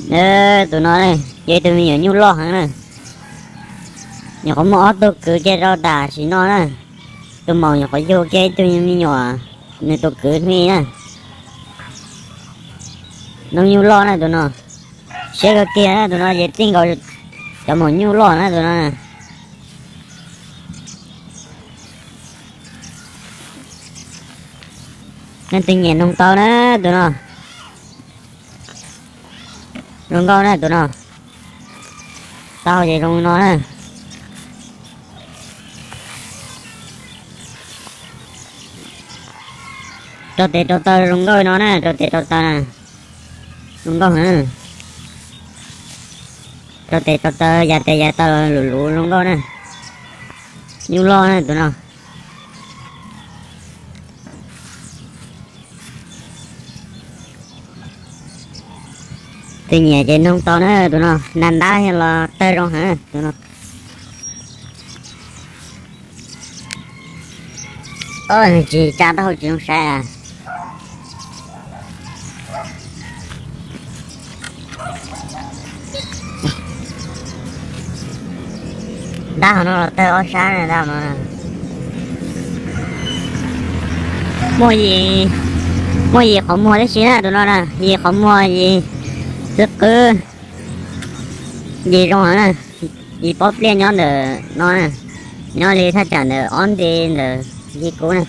Tus no yog ib tug me nyuam nyuj loj heev na. Nyuam qhuav muaj ob tug kwv kiag rau tam sim no na. Tus maum nyuam qhuav yug kiag ib tug me nyuam, nws tus kwv hnub i na. Noob nyuj loj na tus no. Siab kawg kiag na tus no ces txij nkaus cov maum nyuj loj na tus no. Leej twg nyiam noog tau na tus no. Zoo nkauj na tus no. Tau ces zoo no na. Rau tes rau taw zoo nkauj no na, rau tes rau taw na. Zoo nkauj na. Rau tes rau taw, yav tes yav taw luv luv zoo nkauj na. Nyuj loj na tus no. Tus nyiam ces noog tau na tus no, nag ntab los tawg zoo heev tus no. Tsis tsa taub hau tsis zoo saib. Ntab hauv no los tawg ob sab na. Muaj yim qhov muag tib si na tus no na, yim qhov muag yim xwb qwb, yim zoo heev na. Yim pob pliaj nyob ntawm no na, nyob li thaj tsam ntawm ob nti ntawm yim kub na.